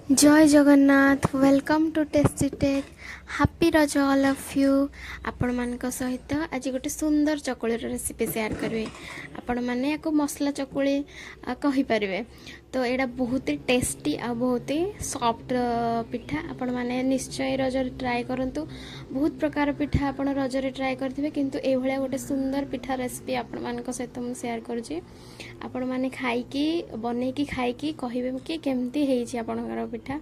Jay Jagannath, welcome to Tasty Tech. Happy Raja all of you. ଆପଣମାନଙ୍କ ସହିତ ଆଜି ଗୋଟେ ସୁନ୍ଦର ଚକୁଳିର ରେସିପି ସେୟାର କରିବି। ଆପଣମାନେ ୟାକୁ ମସଲା ଚକୁଳି କହିପାରିବେ। ତ ଏଇଟା ବହୁତ ଟେଷ୍ଟି ଆଉ ବହୁତ ସଫ୍ଟ ପିଠା। ଆପଣମାନେ ନିଶ୍ଚୟ ରଜରେ ଟ୍ରାଏ କରନ୍ତୁ। ବହୁତ ପ୍ରକାର ପିଠା ଆପଣ ରଜରେ ଟ୍ରାଏ କରିଥିବେ, କିନ୍ତୁ ଏଇଭଳିଆ ଗୋଟେ ସୁନ୍ଦର ପିଠା ରେସିପି ଆପଣମାନଙ୍କ ସହିତ ମୁଁ ସେୟାର କରୁଛି। ଆପଣମାନେ ଖାଇକି, ବନେଇକି ଖାଇକି କହିବେ କି କେମିତି ହେଇଛି ଆପଣଙ୍କର ପିଠା।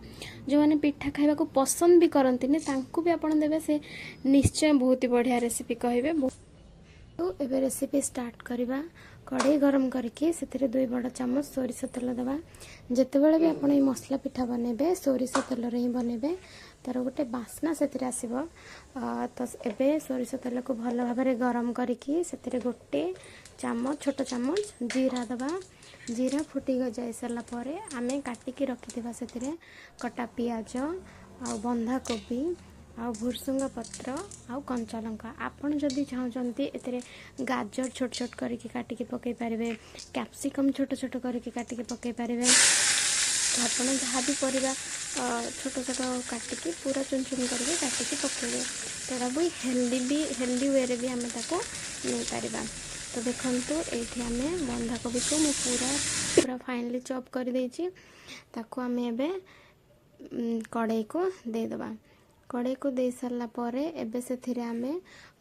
ଯେଉଁମାନେ ପିଠା ଖାଇବାକୁ ପସନ୍ଦ ବି କରନ୍ତିନି, ତାଙ୍କୁ ବି ଆପଣ ଦେବେ, ସେ ନିଶ୍ଚୟ ବହୁତ ବଢ଼ିଆ ରେସିପି କହିବେ। ଏବେ ରେସିପି ଷ୍ଟାର୍ଟ କରିବା। କଢ଼େଇ ଗରମ କରିକି ସେଥିରେ 2 ବଡ଼ ଚାମଚ ସୋରିଷ ତେଲ ଦେବା। ଯେତେବେଳେ ବି ଆପଣ ଏଇ ମସଲା ପିଠା ବନେଇବେ, ସୋରିଷ ତେଲରେ ହିଁ ବନେଇବେ, ତା'ର ଗୋଟେ ବାସ୍ନା ସେଥିରେ ଆସିବ। ତ ଏବେ ସୋରିଷ ତେଲକୁ ଭଲ ଭାବରେ ଗରମ କରିକି ସେଥିରେ ଗୋଟେ ଚାମଚ, ଛୋଟ ଚାମଚ ଜିରା ଦେବା। ଜିରା ଫୁଟି ଯାଇ ସାରିଲା ପରେ ଆମେ କାଟିକି ରଖିଥିବା ସେଥିରେ କଟା ପିଆଜ ଆଉ ବନ୍ଧାକୋବି ଆଉ ଭୃସଙ୍ଗ ପତ୍ର ଆଉ କଞ୍ଚା ଲଙ୍କା। ଆପଣ ଯଦି ଚାହୁଁଛନ୍ତି, ଏଥିରେ ଗାଜର ଛୋଟ ଛୋଟ କରିକି କାଟିକି ପକାଇ ପାରିବେ, କ୍ୟାପ୍ସିକମ୍ ଛୋଟ ଛୋଟ କରିକି କାଟିକି ପକାଇ ପାରିବେ। ତ ଆପଣ ଯାହା ବି ପରିବା ଛୋଟ ଛୋଟ କାଟିକି, ପୁରା ଚୁନ ଚୁନ କରିକି କାଟିକି ପକାଇବେ, ତ ଏଇଟା ବି ହେଲ୍ଦି ବି, ହେଲ୍ଦି ୱେରେ ବି ଆମେ ତାକୁ ନେଇପାରିବା। ତ ଦେଖନ୍ତୁ, ଏଇଠି ଆମେ ବନ୍ଧାକୋବିକୁ ମୁଁ ପୁରା ପୁରା ଫାଇନଲି ଚପ୍ କରିଦେଇଛି। ତାକୁ ଆମେ ଏବେ କଢ଼େଇକୁ ଦେଇଦେବା। କଢ଼େଇକୁ ଦେଇ ସାରିଲା ପରେ ଏବେ ସେଥିରେ ଆମେ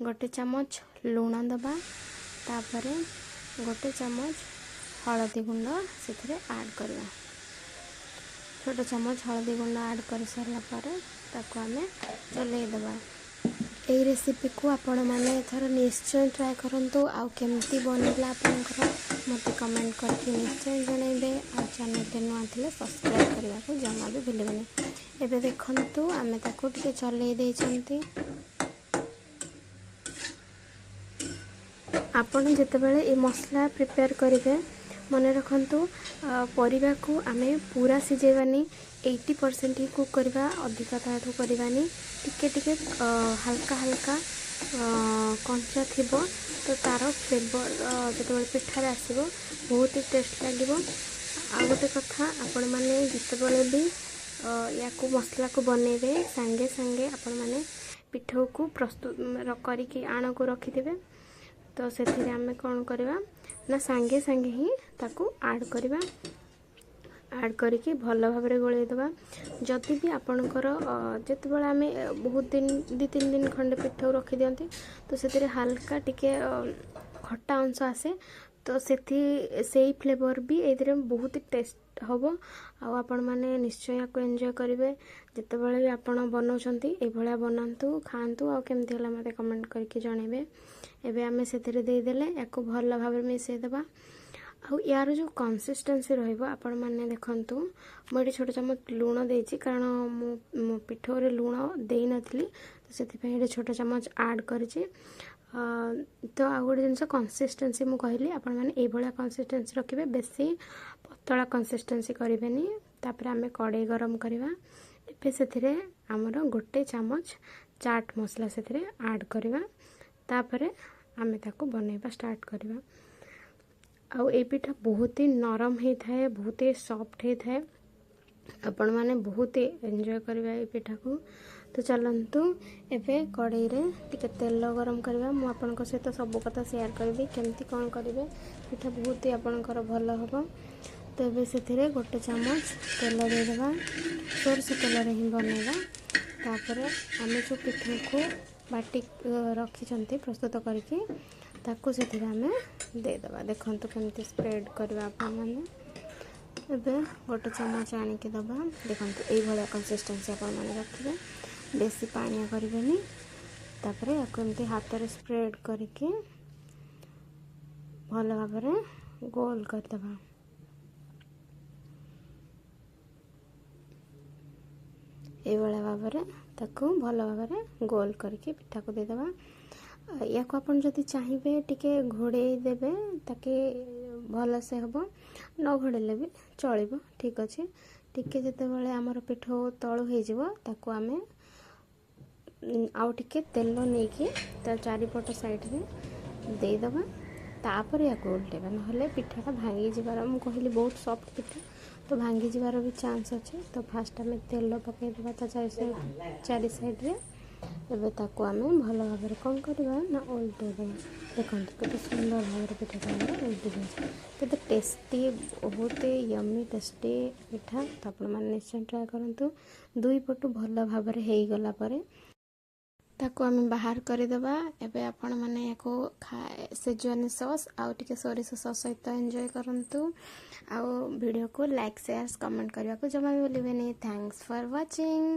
ଗୋଟେ ଚାମଚ ଲୁଣ ଦେବା। ତାପରେ ଗୋଟେ ଚାମଚ ହଳଦୀ ଗୁଣ୍ଡ ସେଥିରେ ଆଡ଼୍ କରିବା। ଛୋଟ ଚାମଚ ହଳଦୀ ଗୁଣ୍ଡ ଆଡ଼୍ କରିସାରିଲା ପରେ ତାକୁ ଆମେ ଚଲେଇ ଦେବା। ଏଇ ରେସିପିକୁ ଆପଣମାନେ ଏଥର ନିଶ୍ଚୟ ଟ୍ରାଏ କରନ୍ତୁ ଆଉ କେମିତି ବନିଲା ଆପଣଙ୍କର, ମୋତେ କମେଣ୍ଟ କରିକି ନିଶ୍ଚୟ ଜଣାଇବେ। ଆଉ ଚ୍ୟାନେଲରେ ନୂଆ ଥିଲେ ସବସ୍କ୍ରାଇବ୍ କରିବାକୁ ଜମା ବି ଭୁଲିବେନି। ଏବେ ଦେଖନ୍ତୁ, ଆମେ ତାକୁ ଟିକେ ଚଲେଇ ଦେଇଛନ୍ତି। ଆପଣ ଯେତେବେଳେ ଏ ମସଲା ପ୍ରିପେୟାର କରିବେ, ମନେ ରଖନ୍ତୁ, ପରିବାକୁ ଆମେ ପୁରା ସିଝେଇବାନି, 80% ହିଁ କୁକ୍ କରିବା, ଅଧିକା ତାଠୁ କରିବାନି। ଟିକେ ଟିକେ ହାଲକା ହାଲକା କଞ୍ଚା ଥିବ, ତ ତା'ର ଫ୍ଲେଭର୍ ଯେତେବେଳେ ପିଠାରେ ଆସିବ, ବହୁତ ଟେଷ୍ଟ ଲାଗିବ। ଆଉ ଗୋଟେ କଥା, ଆପଣମାନେ ଯେତେବେଳେ ବି ୟାକୁ ମସଲାକୁ ବନେଇବେ, ସାଙ୍ଗେ ସାଙ୍ଗେ ଆପଣମାନେ ପିଠଉକୁ ପ୍ରସ୍ତୁତ କରିକି ଆଣକୁ ରଖିଥିବେ। ତ ସେଥିରେ ଆମେ କ'ଣ କରିବା ନା, ସାଙ୍ଗେ ସାଙ୍ଗେ ହିଁ ତାକୁ ଆଡ଼୍ କରିବା। ଆଡ଼୍ କରିକି ଭଲ ଭାବରେ ଗୋଳେଇ ଦେବା। ଯଦି ବି ଆପଣଙ୍କର ଯେତେବେଳେ ଆମେ ବହୁତ ଦିନ, 2 3 ଦିନ ଖଣ୍ଡେ ପିଠଉ ରଖିଦିଅନ୍ତି, ତ ସେଥିରେ ହାଲକା ଟିକେ ଖଟା ଅଂଶ ଆସେ। ତ ସେଥି ସେଇ ଫ୍ଲେଭର୍ ବି ଏଇଥିରେ ବହୁତ ଟେଷ୍ଟ ହେବ ଆଉ ଆପଣମାନେ ନିଶ୍ଚୟ ୟାକୁ ଏନ୍ଜୟ କରିବେ। ଯେତେବେଳେ ବି ଆପଣ ବନାଉଛନ୍ତି, ଏଇଭଳିଆ ବନାନ୍ତୁ, ଖାଆନ୍ତୁ ଆଉ କେମିତି ହେଲା ମୋତେ କମେଣ୍ଟ କରିକି ଜଣାଇବେ। ଏବେ ଆମେ ସେଥିରେ ଦେଇଦେଲେ, ୟାକୁ ଭଲ ଭାବରେ ମିଶାଇ ଦେବା। ଆଉ ୟାର ଯେଉଁ କନସିଷ୍ଟେନ୍ସି ରହିବ, ଆପଣମାନେ ଦେଖନ୍ତୁ, ମୁଁ ଏଠି ଛୋଟ ଚାମଚ ଲୁଣ ଦେଇଛି, କାରଣ ମୁଁ ମୋ ପିଠଉରେ ଲୁଣ ଦେଇନଥିଲି, ତ ସେଥିପାଇଁ ଏଠି ଛୋଟ ଚାମଚ ଆଡ଼୍ କରିଛି। ତ ଆଉ ଗୋଟେ ଜିନିଷ, କନସିଷ୍ଟେନ୍ସି ମୁଁ କହିଲି, ଆପଣମାନେ ଏଇଭଳିଆ କନସିଷ୍ଟେନ୍ସି ରଖିବେ, ବେଶୀ ପତଳା କନସିଷ୍ଟେନ୍ସି କରିବେନି। ତାପରେ ଆମେ କଡ଼େଇ ଗରମ କରିବା। ଏବେ ସେଥିରେ ଆମର ଗୋଟେ ଚାମଚ ଚାଟ୍ ମସଲା ସେଥିରେ ଆଡ଼୍ କରିବା। ତାପରେ ଆମେ ତାକୁ ବନେଇବା ଷ୍ଟାର୍ଟ କରିବା। ଆଉ ଏଇ ପିଠା ବହୁତ ହି ନରମ ହେଇଥାଏ, ବହୁତ ହି ସଫ୍ଟ ହେଇଥାଏ। ଆପଣମାନେ ବହୁତ ହି ଏନ୍ଜୟ କରିବେ ଏଇ ପିଠାକୁ। ତ ଚାଲନ୍ତୁ, ଏବେ କଡ଼େଇରେ ଟିକେ ତେଲ ଗରମ କରିବା। ମୁଁ ଆପଣଙ୍କ ସହିତ ସବୁ କଥା ସେୟାର କରିବି, କେମିତି କ'ଣ କରିବେ, ପିଠା ବହୁତ ହି ଆପଣଙ୍କର ଭଲ ହେବ। ତ ଏବେ ସେଥିରେ ଗୋଟେ ଚାମଚ ତେଲ ଦେଇଦେବା। ସୋରିଷ ତେଲରେ ହିଁ ବନେଇବା। ତାପରେ ଆମେ ଯେଉଁ ପିଠାକୁ ବାଟି ରଖିଛନ୍ତି ପ୍ରସ୍ତୁତ କରିକି, ତାକୁ ସେଥିରେ ଆମେ ଦେଇଦେବା। ଦେଖନ୍ତୁ କେମିତି ସ୍ପ୍ରେଡ଼ କରିବା ଆପଣମାନେ। ଏବେ ଗୋଟେ ଚାମଚ ଆଣିକି ଦେବା। ଦେଖନ୍ତୁ, ଏଇଭଳିଆ କନସିଷ୍ଟେନ୍ସି ଆପଣମାନେ ରଖିବେ, ବେଶୀ ପାଣିଆ କରିବେନି। ତାପରେ ୟାକୁ ଏମିତି ହାତରେ ସ୍ପ୍ରେଡ଼ କରିକି ଭଲ ଭାବରେ ଗୋଲ କରିଦେବା। ଏଇଭଳିଆ ଭାବରେ ତାକୁ ଭଲ ଭାବରେ ଗୋଲ କରିକି ପିଠାକୁ ଦେଇଦେବା। ୟାକୁ ଆପଣ ଯଦି ଚାହିଁବେ, ଟିକେ ଘୋଡ଼େଇ ଦେବେ ତାକି ଭଲସେ ହେବ, ନ ଘୋଡ଼େଇଲେ ବି ଚଳିବ, ଠିକ୍ ଅଛି। ଟିକେ ଯେତେବେଳେ ଆମର ପିଠଉ ତଳୁ ହେଇଯିବ, ତାକୁ ଆମେ ଆଉ ଟିକେ ତେଲ ନେଇକି ତା ଚାରିପଟ ସାଇଡ଼ରେ ଦେଇଦେବା। ତାପରେ ୟାକୁ ଓଲଟେଇବା, ନହେଲେ ପିଠାଟା ଭାଙ୍ଗି ଯିବାର। ମୁଁ କହିଲି ବହୁତ ସଫ୍ଟ ପିଠା, ତ ଭାଙ୍ଗିଯିବାର ବି ଚାନ୍ସ ଅଛି। ତ ଫାଷ୍ଟ ଆମେ ତେଲ ପକାଇଦେବା ତା ଚାରି ସାଇଡ଼୍ରେ। ଏବେ ତାକୁ ଆମେ ଭଲ ଭାବରେ କ'ଣ କରିବା ନା ଓଲଟେଇ ଦେବା। ଦେଖନ୍ତୁ, କେତେ ସୁନ୍ଦର ଭାବରେ ପିଠାଟା ଆମର ଓଲଟି ଯାଇଛି। କେତେ ଟେଷ୍ଟି, ବହୁତ ୟମି ଟେଷ୍ଟି ପିଠା। ତ ଆପଣମାନେ ନିଶ୍ଚୟ ଟ୍ରାଏ କରନ୍ତୁ। ଦୁଇ ପଟୁ ଭଲ ଭାବରେ ହେଇଗଲା ପରେ ତାକୁ ଆମେ ବାହାର କରିଦେବା। ଏବେ ଆପଣମାନେ ୟାକୁ ସେଜୱାନି ସସ୍ ଆଉ ଟିକେ ସୋରିଷ ସସ୍ ସହିତ ଏନ୍ଜୟ କରନ୍ତୁ। ଆଉ ଭିଡ଼ିଓକୁ ଲାଇକ୍, ସେୟାର, କମେଣ୍ଟ କରିବାକୁ ଜମା ବି ଭୁଲିବେନି। Thanks for watching.